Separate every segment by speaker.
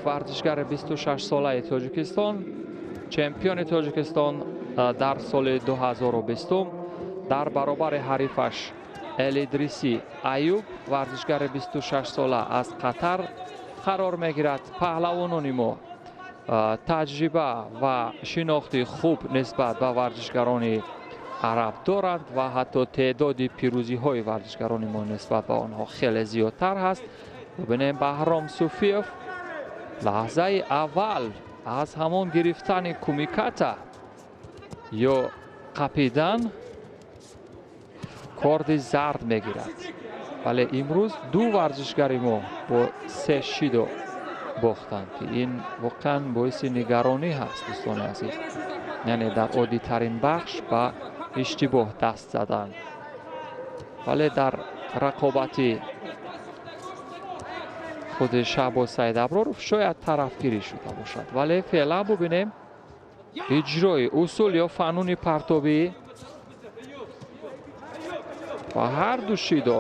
Speaker 1: Варзишгари 26-солаи Тоҷикистон, чемпиони Тоҷикистон дар соли 2020, дар баробари ҳарифаш Элидриси Аюб, варзишгари 26-сола аз Қатар қарор мегирад. Паҳлавонони мо таҷриба ва шинохти хуб нисбат ба варзишгарони араб доранд ва ҳатто теъдоди пирӯзиҳои варзишгарони мо нисбат ба онҳо хеле зиёдтар ҳаст. Бубинем, Баҳром Суфиев лаҳзаи аввал аз ҳамон гирифтани кумиката ё қапидан корди зард мегирад, вале имрӯз ду варзишгари мо бо се шидо бохтанд, ки ин воқеан боиси нигаронӣ ҳаст, дӯстони азиз, яъне дар оддитарин бахш ба иштибоҳ даст задан. Вале дар рақобати худи Шаҳбоз Саидаброров шояд тарафгирӣ шуда бошад. Вале феълан бубинем иҷрои усул ё фануни партобӣ ва ҳарду шидо.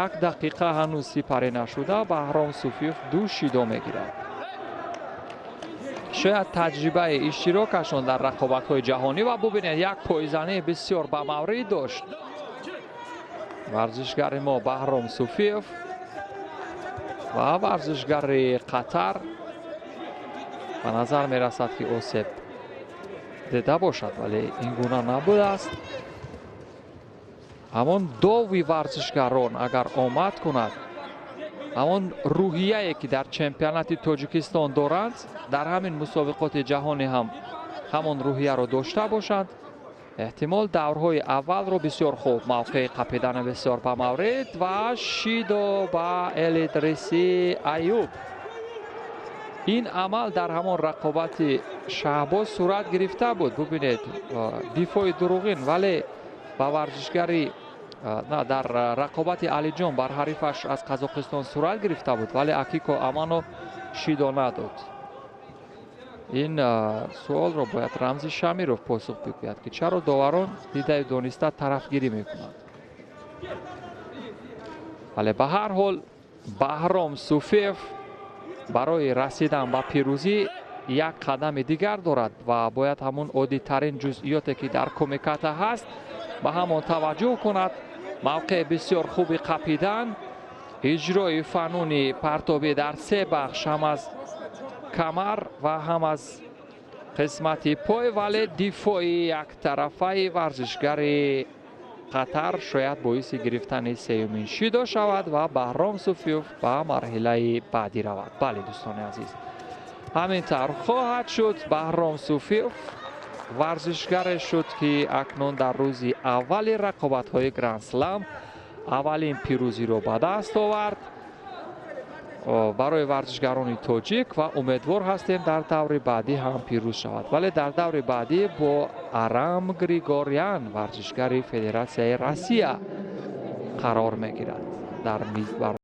Speaker 1: Як дақиқа ҳанӯз сипарӣ нашуда, Баҳром Суфиев ду шидо мегирад. Шояд таҷрибаи иштирокашон дар рақобатҳои ҷаҳонӣ. Ва бубинед, як пойзании бисёр ба маврид дошт варзишгари мо Баҳром Суфиев ва варзишгари Қатар ба назар мерасад, ки осеб дида бошад, вале ин гуна набудааст. Ҳамон дови варзишгарон агар омад кунад, ҳамон рӯҳияе, ки дар чемпионати Тоҷикистон доранд, дар ҳамин мусобиқоти ҷаҳонӣ ҳам ҳамон рӯҳияро дошта бошанд, эҳтимол даврҳои аввалро бисёр хуб. Мавқеи қапидани бисёр ба маврид ва шидо ба Элидриси Аюб. Ин амал дар ҳамон рақобати Шаҳбоз сурат гирифта буд. Бубинед, дифои дурӯғин, вале ба варзишгари на, дар рақобати Алиҷон бар ҳарифаш аз Қазоқистон сурат гирифта буд, вале Акико Амано шидо надод. Ин суолро бояд Рамзи Шамиров посух бигӯяд, ки чаро доварон дидаю дониста тарафгирӣ мекунанд. Вале ба ҳар ҳол Баҳром Суфиев барои расидан ба пирӯзӣ як қадами дигар дорад ва бояд ҳамон оддитарин ҷузъиёте, ки дар кумиката ҳаст, ба ҳамон таваҷҷӯҳ кунад. Мавқеи бисёр хуби қапидан, иҷрои фануни партобӣ дар се бахш, ҳам аз камар ва ҳам аз қисмати пой, вале дифои яктарафаи варзишгари Қатар шояд боиси гирифтани сеюмин шидо шавад ва Баҳром Суфиев ба марҳилаи баъдӣ равад. Бале, дӯстони азиз, ҳамин тавр хоҳад шуд. Баҳром Суфиев варзишгаре шуд, ки акнун дар рӯзи аввали рақобатҳои Грандслам аввалин пирӯзиро ба даст овард барои варзишгарони тоҷик ва умедвор ҳастем, дар даври баъдӣ ҳам пирӯз шавад. Вале дар даври баъдӣ бо Арам Григорян, варзишгари Федератсияи Россия, қарор мегирад дар мизбар.